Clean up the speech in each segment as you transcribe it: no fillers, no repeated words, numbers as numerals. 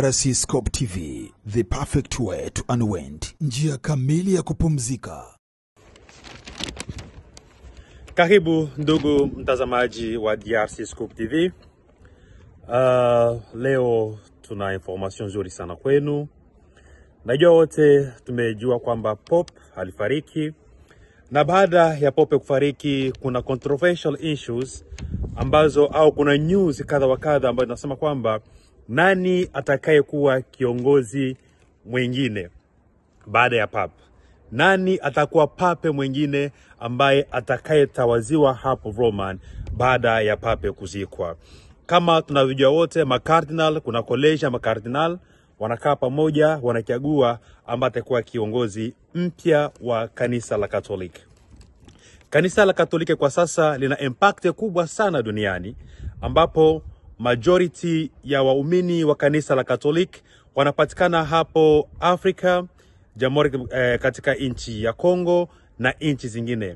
DRC Scope TV, the perfect way to unwind. Njia kamili ya kupumzika. Karibu ndugu mtazamaji wa DRC Scope TV. Leo tuna information nzuri sana kwenu. Najua wote tumejua kwamba Pope alifariki, na baada ya Pope kufariki kuna controversial issues ambazo au kuna news kadha wa kadha ambazo inasema kwamba nani atakayekuwa kiongozi mwingine baada ya Pope. Nani atakuwa pape mwingine ambaye atakayetawaziwa hapo Roman baada ya pape kuzikwa? Kama tunavyojua wote, makardinal, kuna college ya makardinal wanakaa pamoja, wanachagua ambaye atakuwa kiongozi mpya wa kanisa la Katoliki. Kanisa la Katoliki kwa sasa lina impact kubwa sana duniani, ambapo majority ya waumini wa kanisa la Katoliki wanapatikana hapo Afrika, jamhuri katika nchi ya Kongo na nchi zingine.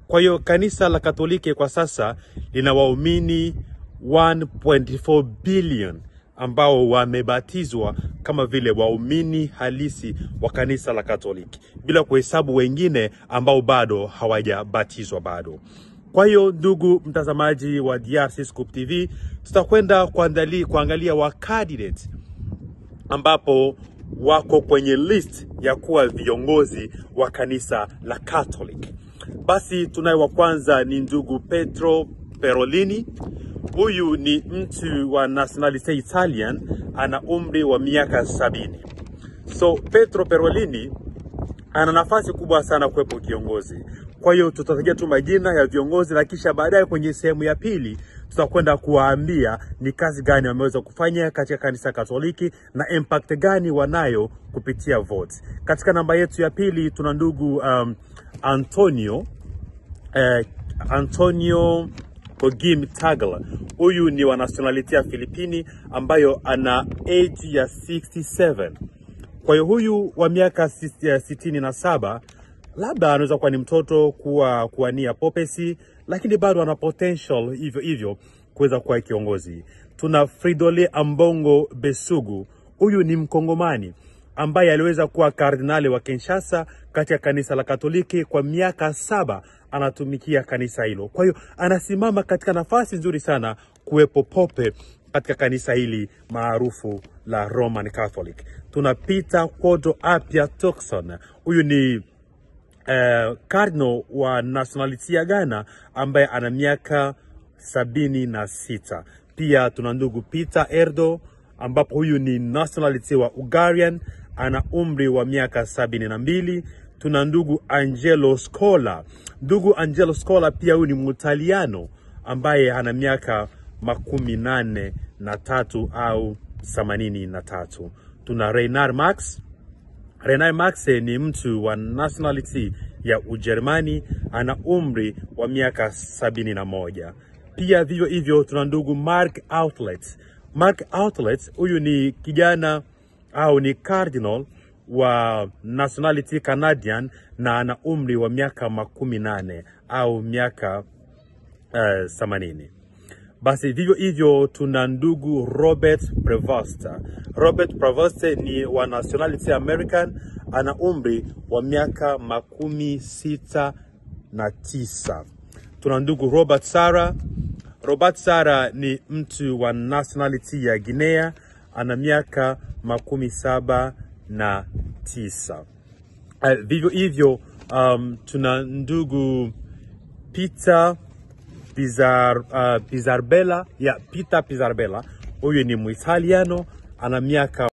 Kwa hiyo kanisa la Katoliki kwa sasa lina waumini 1.4 billion ambao wamebatizwa kama vile waumini halisi wa kanisa la Katoliki, bila kuhesabu wengine ambao bado hawajabatizwa bado. Kwa hiyo ndugu mtazamaji wa DRC Scope TV, tutakwenda kuangalia wa candidate ambapo wako kwenye list ya kuwa viongozi wa kanisa la Catholic. Basi tunaye wa kwanza ni ndugu Pietro Parolin. Huyu ni mtu wa nationality Italian, ana umri wa miaka 70. So Pietro Parolin ana nafasi kubwa sana kuwepo kiongozi. Kwa hiyo tutatajia tu majina ya viongozi na kisha baadaye kwenye sehemu ya pili tutakwenda kuwaambia ni kazi gani wameweza kufanya katika kanisa Katoliki na impact gani wanayo kupitia vote. Katika namba yetu ya pili tuna ndugu Antonio Kogim Tagle. Huyu ni wa nationality ya Filipini ambayo ana age ya 67. Kwa hiyo huyu wa miaka 67 labda anaweza kuwa ni mtoto kuwania popesi, lakini bado ana potential hivyo hivyo kuweza kuwa kiongozi. Tuna Fridolin Ambongo Besugu. Huyu ni Mkongomani ambaye aliweza kuwa kardinali wa Kinshasa katika kanisa la Katoliki kwa miaka 7, anatumikia kanisa hilo. Kwa hiyo anasimama katika nafasi nzuri sana kuwepo pope katika kanisa hili maarufu la Roman Catholic. Tuna Peter Kwadwo Appiah Turkson. Huyu ni cardinal wa nationality ya Ghana ambaye ana miaka 76. Pia tuna ndugu Peter Erdo ambapo huyu ni nationality wa Hungarian, ana umri wa miaka 72. Tuna ndugu Angelo Scola. Ndugu Angelo Scola pia huyu ni Mutaliano ambaye ana miaka 83 au 83. Tuna Reinhard Marx. Reinhard Marx ni mtu wa nationality ya Ujerumani, ana umri wa miaka 71. Pia vivyo hivyo tuna ndugu Mark Outlet. Mark Outlet huyu ni kijana au ni cardinal wa nationality Canadian na ana umri wa miaka 80 au miaka 80. Basi vivyo hivyo tuna ndugu Robert Prevost. Robert Prevost ni wa nationality American, ana umri wa miaka 69. Tuna ndugu Robert Sarah. Robert Sarah ni mtu wa nationality ya Guinea, ana miaka 79. Vivyo hivyo tuna ndugu Peter Pizzaballa, ya Peter Pizzaballa. Huyu ni Muitaliano, ana miaka